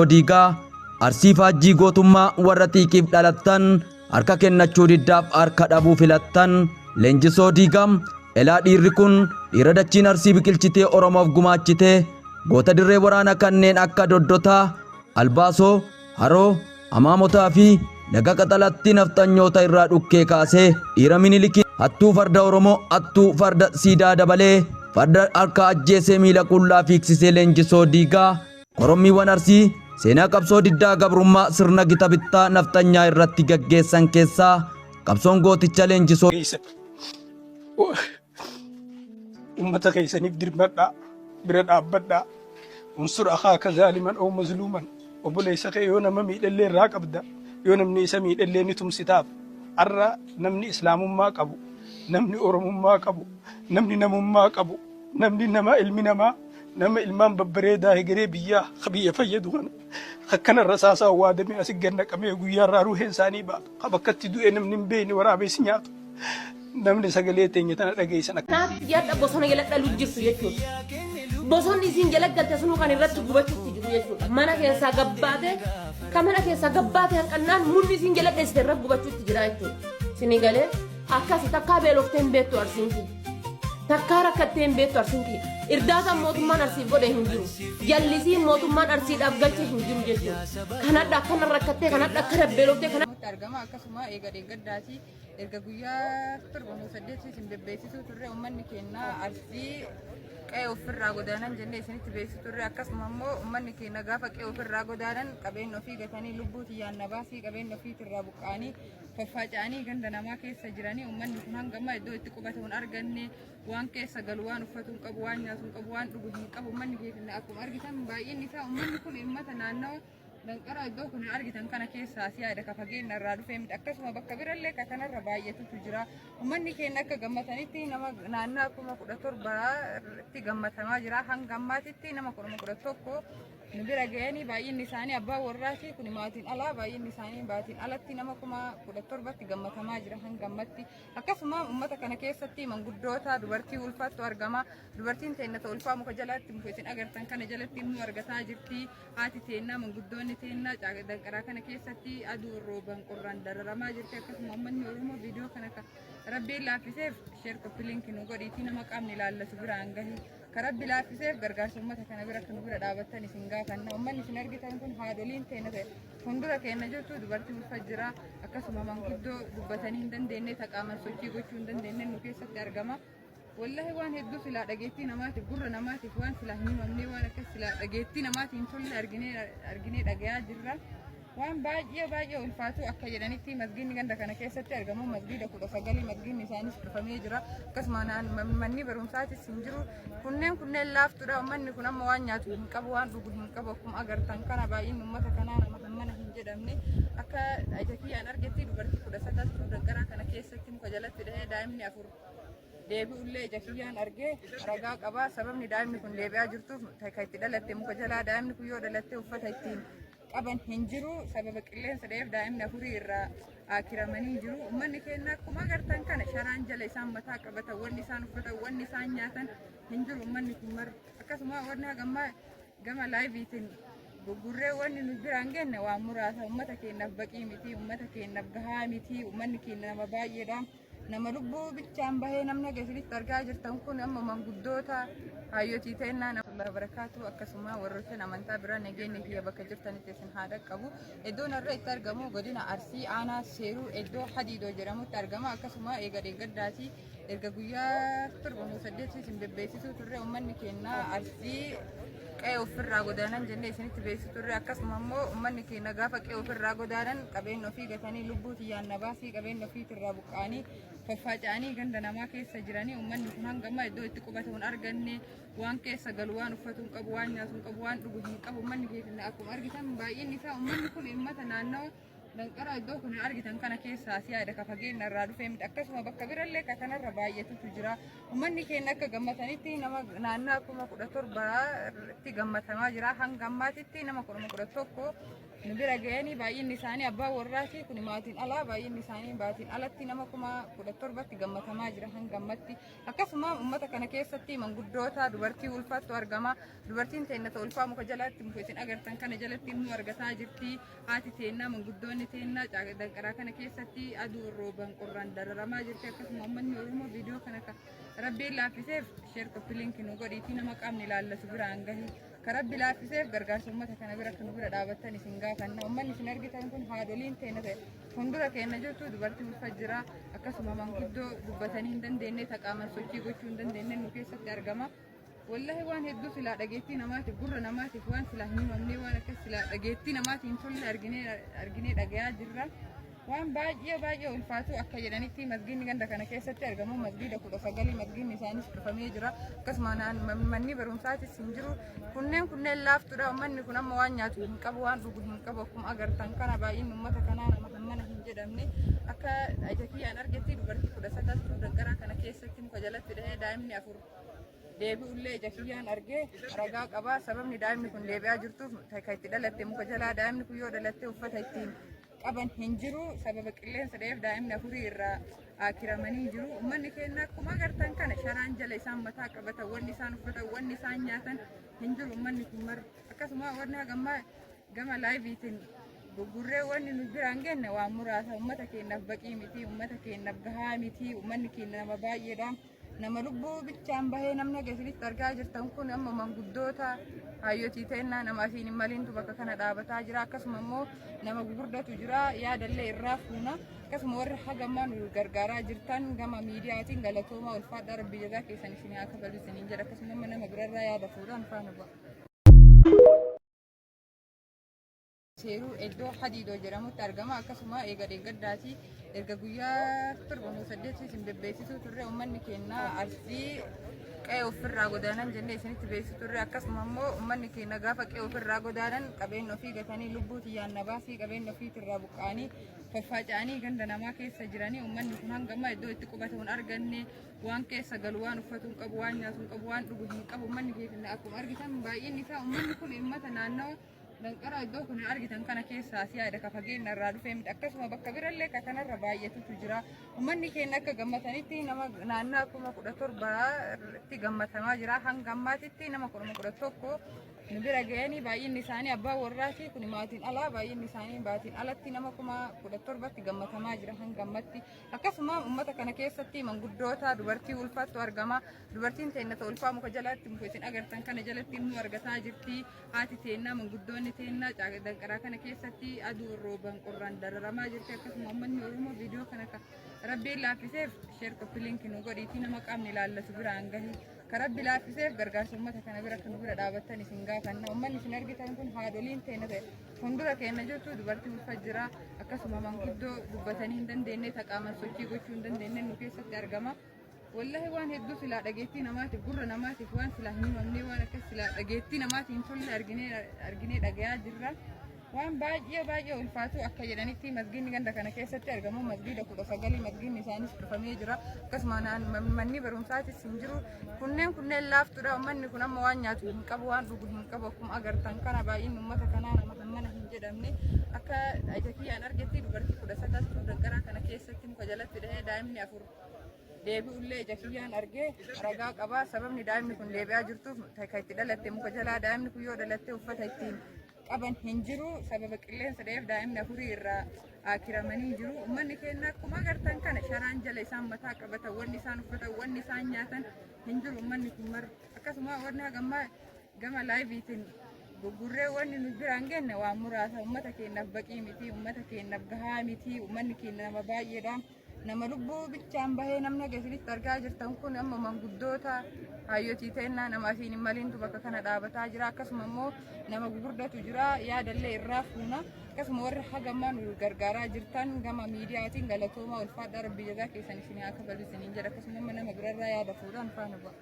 Diigaa Arsii faajjii gootummaa warra xiiqiif dhalattan, harka kennachuu diddaaf harka dhabuu filattan. Leenjisoo Diigaa, elaa dhiirri kun dhiira dachiin Arsii biqilchitee Oromoof gumaachitee, goota dirree waraana kanneen akka Doddotaa, Albaasoo, Haroo, Amaamotaa fi Laga Qaxalatti nafxanyoota irraa dhukkee kaasee, dhiira Minilikii hattuu farda Oromoo, hattuu farda siidaa dabalee farda harka ajjeesee miila qullaa fiigsisee. Leenjisoo Diigaa, korommiiwwan Arsii seenaa qabsoo diddaa gabrummaa sirna gita bittaa nafxanyaa irratti gaggeessan keessaa qabsoon gooticha Leenjisoo Keessan ummata keessaniif dirmadhaa, bira dhaabbadhaa. Unsur akhaaka zaaliman oo mazluuman. Obboleessa kee yoo nama miidhellee irraa qabda, yoo namni isa miidhellee ni tumsitaaf. Arra namni islaamummaa qabu, namni oromummaa qabu, namni namummaa qabu, namni nama ilmi namaa, nama ilmaan babbareedaa hegeree biyyaa ka biyya fayyadu kana akkana rasaasaa waadamee asi gad naqamee guyyaa irraa ruuheen isaanii baatu, ka bakkatti du'e namni hin beekne, waraabessi nyaatu, namni sagalee teenya tana dhageessan akka Kanaaf yaadda bosona jala dhalu jirtu jechuudha. Bosonni isin jala galte sunuu kan irratti gubachuutti jiru jechuudha. Mana keessaa gabbaate, kan mana keessaa gabbaate hanqannaan munni isin jala dheessite irratti gubachuutti jira jechuudha. Isinii galee akkasi takkaa beeloftee hin beektu Arsiin kiyya. Takkaa rakkattee hin beektu Arsiin kiyya. Irdaataan mootummaan Arsiif godhe hin jiru. Jallisiin mootummaan Arsiidhaaf galche hin jiru jechuudha. Kanadha akkana rakkattee, kanadha akkana beeloftee, kana Nutti argama. Akkasuma eega deeggaddaati erga guyyaa 7 moo 8 isin bebbeeksisuu turre. Uummanni keenya Arsii qe'ee ofirraa godaanan jennee isinitti beeksisuu turre. Akkasuma immoo uummanni keenya gaafa qe'ee ofirraa godaanan qabeenya ofii gatanii, lubbuu tiyyaan na baasii, qabeenya ofiitirraa buqqa'anii, faffaca'anii ganda namaa keessa jiranii. Uummanni kun hanga ammaa iddoo itti qubatu hin arganne. Waan keessa galu, waan uffatu hin qabu, waan nyaatu hin qabu, waan dhugu hin qabu. Uummanni keenya akkuma argitan baay'inni isaa, uummanni kun uummata naannawa Danqaraa iddoo kun argitan kana keessaa si'aadha, ka fageenya irraa dhufee miti. Akkasuma bakka birallee ka kanarra baay'atutu jira. Uummanni keenya akka gammatanitti nama naannaa 17,000tti gammatamaa jira. Hanga ammaatitti nama 11,000 nu bira ga'anii. Baay'inni isaanii abbaa warraati kun maatiin alaa, baay'inni isaanii maatiin alatti nama 17,000tti gammatamaa jira hanga ammatti. Akkasuma uummata kana keessatti manguddoota, dubartii ulfaattu argama. Dubartiin teenya ta ulfaa muka jalatti, muka isin agartan kana jalatti immoo argataa jirti. Haati teennaa, manguddoonni teennaa Danqaraa kana keessatti aduu, rooban, qorraan dararamaa jirti. Akkasuma uummanni Oromoo viidiyoo kana ka Rabbiin laaffiseef share, copy link nu godhiitii nama qaamni ilaallatu biraan gahi. Ka Rabbi laaffiseef gargaarsa uummata kana bira akka nu bira dhaabattan isin gaafanna. Uummanni isin argitan kun haadholiin teenya ta'e fuuldura keenya jirtu, dubartii ulfa jira. Akkasuma manguddoo dubbatanii hin dandeenye, taqaaman sochii gochuu hin dandeenye nu keessatti argama. Wallahi waan hedduu silaa dhageettii namaatiif, gurra namaatiif waan silaa hin himamne, waan akkas silaa dhageettii namaatiin hin tolle arginee arginee dhagayaa jirra. Waan baay'ee baay'ee ulfaatu. Akka jedhanitti masgiidni ganda kana keessatti argamu masgiida 19, masgiidni isaanis cufamee jira. Akkasuma manni barumsaatis hin jiru. Kunneen kunneen laaftuudha. Uummanni kun amma waan nyaatu hin qabu, waan dhugu hin qabu. Akkuma agartan kana baay'inni uummata kanaa nama hammana hin jedhamne. Akka ija kiyyaan argetti dubartii 19tu Danqaraa kana keessatti muka jalatti dhahee, daa'imni afur deebi'ullee ija kiyyaan argee ragaa qaba. Sababni daa'imni kun deebi'aa jirtuuf kan itti dhalatte muka jalaa. Daa'imni kun yoo dhalatte uffata ittiin qaban hin jiru. Sababa qilleensa dha'eef daa'imni afurii irraa akiramanii jiru. Uummanni keenya akkuma agartan kana sharaan jala isaan mataa qabatan, wanni isaan uffatan, wanni isaan nyaatan hin jiru uummanni kun mara. Akkasuma wanni hagammaa gama liveiitiin gurgurree wanni nu biraan genne waan muraasa. Uummata keenyaaf baqii miti, uummata keenyaaf gahaa miti. Uummanni keenya nama baay'eedha. Nama lubbuu bichaan bahee namni haga isinitti argaa jirtan kun amma manguddoota, haayyotii teennaa nama barakaatu. Akkasuma warroottan amantaa biraa, nageenya kiyya bakka jirtanitti isin haa dhaqqabu. Iddoon irra itti argamu godina Arsii, aanaa Seeruu, iddoo Hadiidoo jedhamutti argama. Akkasuma eega deeggaddaati erga guyyaa 7 moo 8 isin bebbeeksisuu turre. Uummanni keenya Arsii qe'ee ofirraa godaanan jennee isinitti beeksisuu turre. Akkasuma immoo uummanni keenya gaafa qe'ee ofirraa godaanan qabeenya ofii gatanii, lubbuu tiyyaan na baasii, qabeenya ofiitirraa buqqa'anii, faffaca'anii ganda namaa keessa jiranii. Uummanni kun hanga ammaa iddoo itti qubatu hin arganne. Waan keessa galu, waan uffatu hin qabu, waan nyaatu hin qabu, waan dhugu hin qabu. Uummanni keenya akkuma argitan baay'inni isaa, uummanni kun uummata naannawa Danqaraa iddoo kun argitan kana keessaa si'aadha ka fageenya irraa dhufee miti. Akkasuma bakka birallee ka kanarra baay'atutu jira. Uummanni keenya akka gammatanitti nama naannaa 17,000tti gammatamaa jira. Hanga ammaatitti nama 11,000 nu bira ga'anii, baay'inni isaanii abbaa warraati. Kun maatiin alaa, baay'inni isaanii maatiin alatti nama 17,000tti gammatamaa jira hanga ammatti. Akkasuma uummata kana keessatti manguddoota, dubartii ulfaattu argama. Dubartiin teenya ta ulfaa muka jalatti, muka isin agartan kana jalatti immoo argataa jirti. Haati teennaa, manguddoonni teennaa danqaraa kana keessatti aduu, rooban, qorraan dararamaa jirti. Akkasuma uummanni Oromoo viidiyoo kana ka Rabbiin laaffiseef share, copy link nu godhiitii nama qaamni ilaallatu biraan gahi. Ka Rabbi laaffiseef gargaarsa uummata kana bira kan bira dhaabattan isin gaafanna. Uummanni isin argitan kun haadholiin teenya ta'e fuuldura keenya jirtu dubartii ulfa jira. Akkasuma manguddoo dubbatanii hin dandeenye, taqaaman sochii gochuu hin dandeenye nu keessatti argama. Wallahi waan hedduu silaa dhageettii namaatiif, gurra namaatiif waan silaa hin himamne, waan akkas silaa dhageettii namaatiin hin tolle arginee dhagayaa jirra. Waan baay'ee baay'ee ulfaatu. Akka jedhanitti masgiidni ganda kana keessatti argamu masgiida 19, masgiidni isaanis cufamee jira. Akkasuma manni barumsaatis hin jiru. Kunneen laaftuudha. Uummanni kun amma waan nyaatu hin qabu, waan dhugu hin qabu. Akkuma agartan kana baay'inni uummata kanaa nama hammana hin jedhamne. Akka ija kiyyaan argetti dubartii 19tu danqaraa kana keessatti muka jalatti dhahee, daa'imni 4 deebi'ullee ija kiyyaan argee ragaa qabaa. Sababni daa'imni kun deebi'aa jirtuuf kan itti dhalatte muka jalaa. Daa'imni kun yoo dhalatte uffata ittiin qaban hin jiru. Sababa qilleensa dha'eef daa'imni afurii irraa akiramanii jiru. Uummanni keenya akkuma agartan kana sharaan jala isaan mataa qabatan, wanni isaan uffatan, wanni isaan nyaatan hin jiru uummanni kun marri. Akkasuma wanni hagammaa gama liveiitiin gurgurree wanni nu biraan genne waan muraasa. Uummata keenyaaf baqii miti, uummata keenyaaf gahaa miti. Uummanni keenya nama baay'eedha. Nama lubbuu bichaan bahee namni isinitti argaa jirtan kun amma manguddoota, hayyotii teennaa, nama asiin hin maliintu bakka kana dhaabataa jira. Akkasuma immoo nama gurguddatu jira, yaadallee irraa fuuna. Akkasuma warri hagammaa nu gargaaraa jirtan gama miidiyaatiin galatoomaa, ulfaadhaa, Rabbi jazaa keessan isin haa kafalu isiniin jedha. Akkasuma immoo nama birarraa yaada fuudhaan faana bu'a. Seeruu iddoo Hadiidoo jedhamutti argama. Akkasuma eega deeggaddaati. Erga guyyaa 7 moo 8 isin bebbeessisuu turre, uummanni keenya Arsii qe'ee ofirraa godaanan jennee isinitti beeksisuu turre. Akkasuma immoo uummanni keenya gaafa qe'ee ofirraa godaanan qabeenya ofii gatanii, lubbuu tiyyaan na baasii, qabeenya ofiitirraa buqqa'anii faffaca'anii ganda namaa keessa jiranii. Uummanni kun hanga ammaa iddoo itti qubatu hin arganne, waan keessa galu, waan uffatu hin qabu, waan nyaatu hin qabu, waan dhugu hin qabu. Uummanni keenya akkuma argitan baay'inni isaa, uummanni kun uummata naannawa danqaraa iddoo kun argitan kana keessaa si'aadha ka fageenya irraa dhufee miti. Akkasuma bakka birallee ka kanarra baay'atutu jira. Uummanni keenya akka gammatanitti nama naannaa 17,000tti gammatamaa jira. Hanga ammaatitti nama 11,000 nu bira ga'anii, baay'inni isaanii abbaa warraati. Kun maatiin alaa, baay'inni isaanii maatiin alatti nama 17,000tti gammatamaa jira hanga ammatti. Akkasuma uummata kana keessatti manguddoota, dubartii ulfaattu argama. Dubartiin teenya ta ulfaa muka jalatti, muka isin agartan kana jalatti immoo argataa jirti. Haati teennaa, manguddoonni teennaa danqaraa kana keessatti aduu, rooban, qorraan dararamaa jirti. Akkasuma uummanni Oromoo viidiyoo kana ka Rabbiin laaffiseef share, copy link nu godhiitii nama qaamni ilaallatu biraan gahi. Ka Rabbi laaffiseef gargaarsa uummata kana bira kan bira dhaabattan isin gaafanna. Uummanni isin argitan kun haadholiin teenya ta'e fuuldura keenya jirtu dubartii ulfa jira. Akkasuma manguddoo dubbatanii hin dandeenye, taqaaman sochii gochuu hin dandeenye nu keessatti argama. Wallahi waan hedduu silaa dhageettii namaatiif, gurra namaatiif waan silaa hin himamne, waan akkas silaa dhageettii namaatiin hin tolle arginee dhagayaa jirra. Waan baay'ee baay'ee ulfaatu. Akka jedhanitti masgiidni ganda kana keessatti argamu masgiida 19, masgiidni isaanis cufamee jira. Akkasuma manni barumsaatis hin jiru. Kunneen laaftuudha. Uummanni kun amma waan nyaatu hin qabu, waan dhugu hin qabu. Akkuma agartan kana baay'inni uummata kanaa nama hammana hin jedhamne. Akka ija kiyyaan argetti dubartii 19tu danqaraa kana keessatti muka jalatti dhahee, daa'imni 4 deebi'ullee ija kiyyaan argee ragaa qabaa. Sababni daa'imni kun deebi'aa jirtuuf kan itti dhalatte muka jalaa. Daa'imni kun yoo dhalatte uffata ittiin qaban hin jiru. Sababa qilleensa dha'eef daa'imni afurii irraa akiramanii jiru. Uummanni keenya akkuma agartan kana sharaan jala isaan mataa qabatan, wanni isaan uffatan, wanni isaan nyaatan hin jiru uummanni kun marri. Akkasuma wanni hagammaa gama liveiitiin gurgurree wanni nu biraan genne waan muraasa. Uummata keenyaaf baqii miti, uummata keenyaaf gahaa miti. Uummanni keenya nama baay'eedha. Nama lubbuu bichaan bahee namni isinitti argaa jirtan kun amma manguddoota, hayyotii teennaa, nama asiin hin maliintu bakka kana dhaabataa jira. Akkasuma immoo nama gurguddatu jira, yaadallee irraa fuuna. Akkasuma warri hagammaa nu gargaaraa jirtan gama miidiyaatiin galatoomaa, ulfaadhaa, Rabbi jazaa keessan isin haa kafalu isiniin jedha. Akkasuma nama birarraa yaada fuudhaan faana bu'a.